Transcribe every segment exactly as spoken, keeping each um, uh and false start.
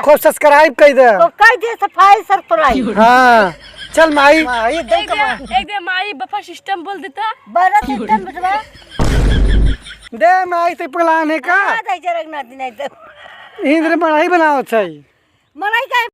तो subscribe कइ दे। तो कइ दे सफाई surprise। हाँ, चल माई। माई एकदम एक कमा- दे, एक दे माई buffer system बोल देता। बड़ा system बेटवा। दे माई, ते plan है का? हाँ, दे जरक ना दिन आई तो। इही तरे मड़ई बनावत है। मड़ई का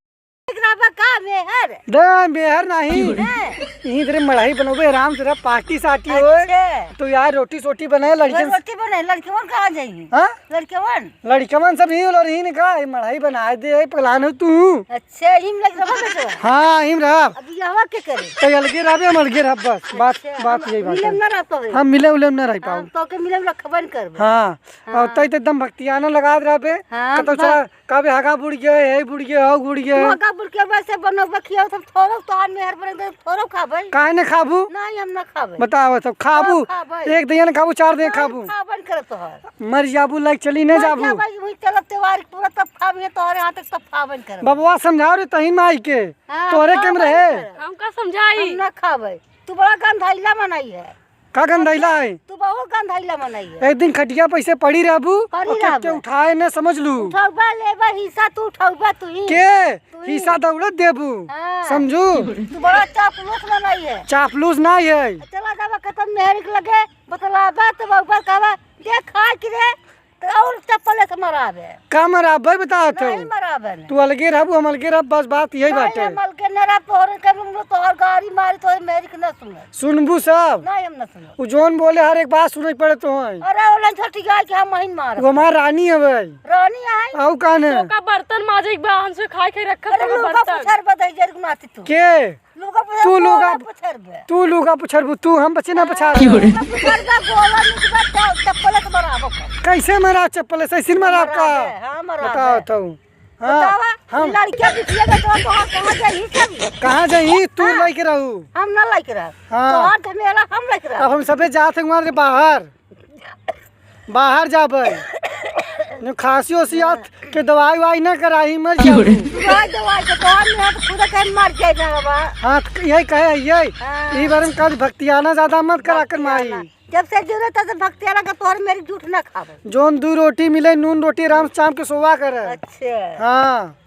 एक राबा का मेहर? दे मेहर नहीं। हैं? इही तरे मड़ई बनोबे, आराम से रह, party साटी होए। अच्छा। तो यार रोटी सोटी बने, लड़के वो रोटी बने, लड़के मन कहाँ जाइए? हाँ? लड़के मन? लड़कवन सब ही लोग रही ने का, ई मड़ई बनाए दे, ई plan हो तू। अच्छा, इम लग रहा बेटवा। हाँ, इम रहा। अब यहवा के करे? तो अलगे रहबे, हम अलगे रहब बस। बात, अच्छा, बात हम यही बात मिले है। ना रह पावे। हम मिले उले ना रह पाओ। हम तो के मिले रखबन करबे। हाँ, हाँ। और तई तो एकदम भक्तियाना लगात रहबे। हाँ, कतौ बस। चला, कहबे हगा बुड़ गए, हे बुड़ गए, हौ बुड़ गए। तू हगा बुड़ के वैसे बनो बखियो, सब थोड़ो तोहार मेहर बने दे, थोड़ो खाबे। काहे न खाबू? नहीं, हम ना खाबे। बताओ सब खाबू। सब खाबे। एक दिन खाबू, चार दिन हम खाबू। खाबन करत तोहार। मर जाबू, लाइक चली न मर जाबू। जाबू, वही चलत त्योहार पूरा तब खाबे, तोहरे हाथ तक तब खाबन करब। बबुआ समझाओ रे तही माई के। हाँ, तोहरे केम खाबन रहे? करब। हम का समझाई? हम ना खाबे। तू बड़ा गंधाइला मनई है। का गंधाइला है? तू बहुत गंधाइला मनई है। एक दिन खटिया पैसे पड़ी रहबू, पड़ी और के, रहबू। के उठाए न समझ लू। उठौबा लेबा, हिस्सा तू उठौबा तू ही। के? तू ही। हिस्सा दौड़त देबू। हाँ। समझू? तू बड़ा चापलूस मनई है। चापलूस ना है। चला जाबा खत्म मेहर के लगे, बतलाबा तो बउबा कहबा, "दे खाए के रे।" तो और चप्पल से मराबे। का मराबे बतावत हूँ? नहीं मराबे नहीं। तू अलगे रहबू, हम अलगे रहब, बस बात यही नहीं, बाटे। हम अलगे न रहब, तोहरे के हम लोग तोहर गाड़ी मारी, तोहरे मेहर के न सुने। सुनबू सब? नहीं, हम न सुनब। उ जौन बोले हर एक बात सुने पड़े तो है। अरे ओलन छोटी गाय के हम महीन मारब। वो हमार रानी हवे। रानी है? आऊ कान है? तो का बर्तन माजे के बा, हमसे खाए खाए रखत अरे तो लुगा बर्तन। पुछर बदई जर गुनाती तू। के? लुगा पुछर तू बा, लुगा गोला पुछर बे। तू लुगा पुछरबू, तू हम बच्चे ना हाँ, पछाड़। लुगा पुछर बा, गोला निकबा, च-, चप्पल से मराबो कर। कैसे मरा चप्पल से? ऐसे मरा का? मराबे, हाँ, मराबे। बताओ तो। हाँ, बतावा, हम लड़किया बिटिया के तो तोहार कहाँ जाई सब? कहाँ जाई? तू हाँ। लइके रहू। हम ना लइके रह। हाँ। तोहार झमेला हम लइके रह। अब हम सबे जात हैं वहाँ से बाहर। बाहर जाबे। न खांसी ओसी आत के दवाई उवाई ना कराई, मर जाबू। दवाई, दवाई के तोहार में हाथ खुद के मर जाए ना बाबा। हाँ, त यही कहे है, यही। हाँ। ई बारे में कभी भक्तियाना ज्यादा मत करा कर माई। भक्तियाना। जब से जुड़े तब से भक्तियाना का तोहर मेहर के जूठ ना खावे। जौन दू रोटी मिले, नून रोटी आराम से शाम के सोवा करे। अच्छा। हाँ।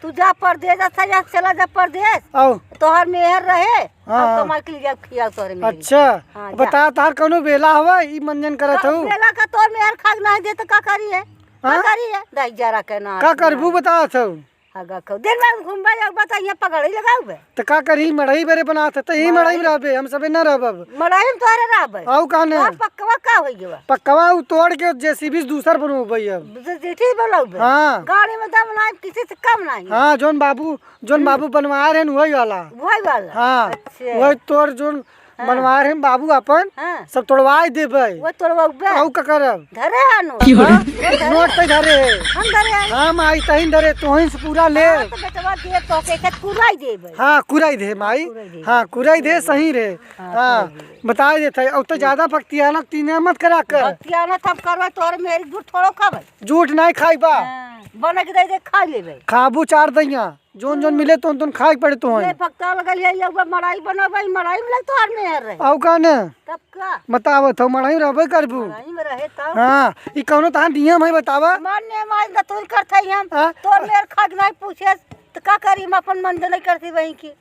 तू जा परदेस, अच्छा जा, चला जा परदेस। आओ। तोहर मेहर रहे, हाँ, और हाँ। कमा के ले जा, खियाओ तोहरे मेहर। अच्छा। हाँ, जा। बता, तोहर कौनो बेला हवा, ई मंजन करत का हऊ? बेला का तोहर मेहर खाक नहीं दे तो का करी है? का हाँ? करी है? दाई जरा के ना का करबू बतावत हऊ? हगा खाऊ। दिन भर घूमबा जाबा त हियाँ पगड़ी लगाउबे। त का करही, मड़ई बरे बनात है, त ही मड़ई में रहबे, हम सबे ना रहब अब। मड़ई में तोहरे रहबे। आऊ का ना? तोहार पक्कवा का होई गवा? पक्कवा उ तोड़ के जेसीबी से दूसर बनउबे अब। जे-, जेठी बनउबे। हाँ। गाड़ी में दम नाई, किसी से कम नाई। हाँ, जौन बाबू, जौन हम्म। बाबू बनवाए रहन, वही वाला। वही वाला? हाँ। अच्छा। वही तोड़ जौन हाँ। बनवाए रहे बाबू आपन, हाँ। सब तोड़वाए देबे। वो तोड़वाउबे। आऊ का करब? धरे हनु। की हो रे? हाँ? वो धरे। नोट पे धरे है। हम धरे हनु। हाँ, माई, तहिन धरे, तोहिन से पूरा ले। हाँ, तो बेटवा दे तो के, के कुराई देबे। हाँ, कुराई दे, माई। कुराई दे। हाँ, कुराई दे, सही रे। हाँ, हाँ, कुराई दे। बताए देत है। अब तो ज्यादा भक्तियाना तीने मत करा कर। भक्तियाना तब करबे, तोहर मेहर के जूठ थोड़ो खाबे। जूठ नहीं खाइबा। हाँ, बना के दे दे, खा लेबे। खाबू चार दइया। जौन जौन मिले तौन तौन खाए के पड़े तो ले है। पक्का लगल है, ये मड़ई बनबे, मड़ई में लग तोहर मेहर रहे। आऊ का न? तब का? बतावत हऊ, मड़ई में रहबे करबू। मड़ई में रहे तब। हाँ, ई कौनो तहार नियम है बतावा? मन नियम आज दतुर करत हई हम। हाँ? तोर मेहर खाक नहीं पूछे, त का करी हम अपन मन नहीं करती वहीं की।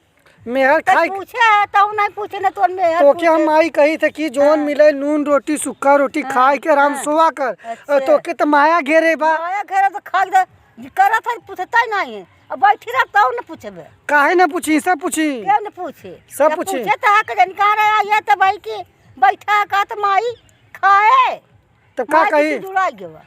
मेहर तै खाए पूछे है, तहु नहीं पूछे न तोर मेहर तोके हम पूछे। माई कही थे कि जौन हाँ। मिले नून रोटी, सुक्खा रोटी हाँ, खाए के आराम हाँ। सोवा कर। अच्छा। और तोके त माया घेरे बा। माया घेरे त खाक दे, करत है, पूछता ही नहीं है। अब बैठी रह, तब न पूछबे। काहे न पूछी, सब पूछी। क्यों न पूछे? सब जब पूछी। पूछे तो हक जन कहाँ रहा, ये तो भाई की बैठा का तो माई खाए। तो का माई कही? की जुड़ा गया।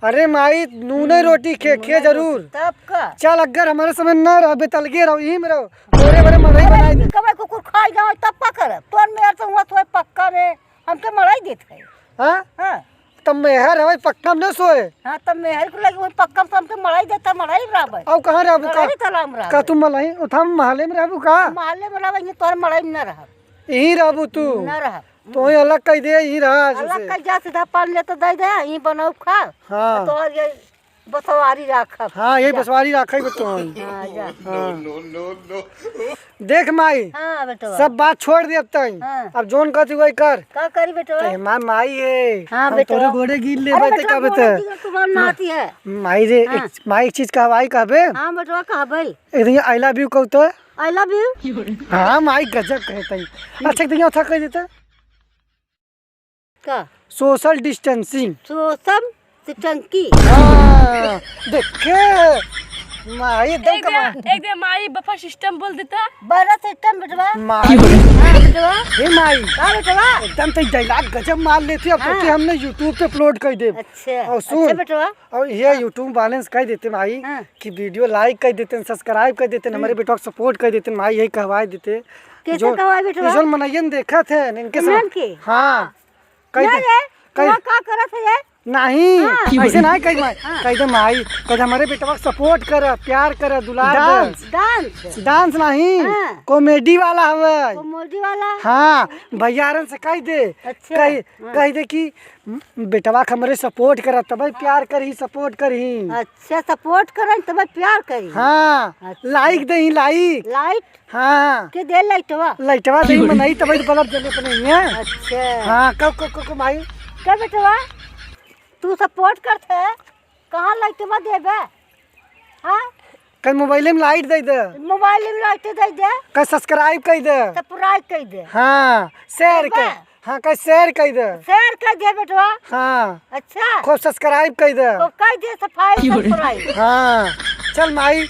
अरे माई, नूने हम्म, रोटी खे, खे नूने जरूर। रोटी, तब का? चल, अगर हमारे समय न रहबे, त अलगे रहो, यहीं में रहो। बोरे बोरे मड़ई बनाए दे। कबे कुकुर खाई जाओ, तब का करब? तोर मेहर तो हुआ थोड़े पक्का में। हमके मड़ई देत है। हाँ? हाँ। तब मेहर हवे पक्का में न सोए। हाँ, तब मेहर को लगे वही पक्का में तो हमके मड़ई देता, मड़ई में रहबे। आऊ कहाँ रहबू का? मड़ई तलाब में रहबे। का तू मलई उठा महले में रहबू का? महले में रहबे, ये तोहर मड़ई में न रहब। यहीं रहबू तू? न रहब। तो ही अलग कह दे, यहीं रहा आज अलग उसे। कह जा, सीधा पानी ले तो दे दे, यहीं बनाऊ खा। हाँ। तोहर ये बसवारी राखब। हाँ, यही जा। बसवारी राखे को तो है। हाँ, जा। हाँ। देख माई, हाँ बेटवा। सब बात छोड़ दे अब तई। हाँ। अब जौन कहती वही कर। का करी बेटवा? तई हमार माई है। हाँ हम बेटवा। तोरे गोड़े गिर ले अरे बाते बेटवा, का गोड़े बता? गिर, तुम्हार नाती है। माई रे, हाँ। एक, माई एक चीज कहवाई कहबे? हाँ बेटवा कहबे। एक दिन I love you कहू तो? I love you। हाँ माई गजब कहे तई। अच्छा एक दिन उठा कह देता। का? Social distancing। सोशल सिटंकी। हाँ, देखे, माई एकदम एक दे, कमाल। एक दे माई बफर सिस्टम बोल देता। बड़ा सिस्टम बेटवा। माई, हाँ बेटवा। हे माई, का बेटवा? एकदम तो डायलॉग गजब मार लेती, अब हाँ। सोचे हमने YouTube पे अपलोड कर दे। अच्छा, और सुन, अच्छा बेटवा। और ये हाँ। YouTube वाले से कह देते माई हाँ। कि वीडियो लाइक कर देते, सब्सक्राइब कर देते, हम्म। हमारे बेटवा को सपोर्ट कर देते माई, यही कहवा देते। कैसे जो कहवा बेटवा? जो मनैयन देखत है इनके इमरान सब के? हाँ। कह ना दे, रे, कह तोरा का करत है ये? नहीं, हाँ। ऐसे नहीं कह माई। हाँ। कह दे माई, कह दे हमारे बेटवा को सपोर्ट कर, प्यार कर, दुलार दे। डांस, डांस। डांस नहीं, हाँ। कॉमेडी वाला हवे। कॉमेडी वाला? हाँ, भैयारन से कह दे। अच्छा, कह, हाँ। कह दे कि बेटवा के हमरे सपोर्ट कर, तबे प्यार करही, सपोर्ट करही। अच्छा, सपोर्ट करन तबे प्यार करही। हाँ, अच्छा। लाइक देही, लाइक। लाइट? हाँ। के दे लाइटवा? लाइटवा देही, मनई तबे तो बल्ब जले अपने हियाँ। अच्छा। हाँ, कब, कब, कब, कब भाई? का बेटवा? तू सपोर्ट करत है, कहाँ लाइटवा देबे? हाँ? कल मोबाइले में लाइट दे दे। मोबाइले में लाइट दे दे। कल सब्सक्राइब कर दे। सब्सक्राइब कर दे। हाँ, शेयर कर। हाँ, कल शेयर कर दे। शेयर कर दे बेटवा। हाँ। अच्छा। खूब सब्सक्राइब कर दे। खूब कर दे, सफाई सब्सक्राइब। हाँ। चल माई।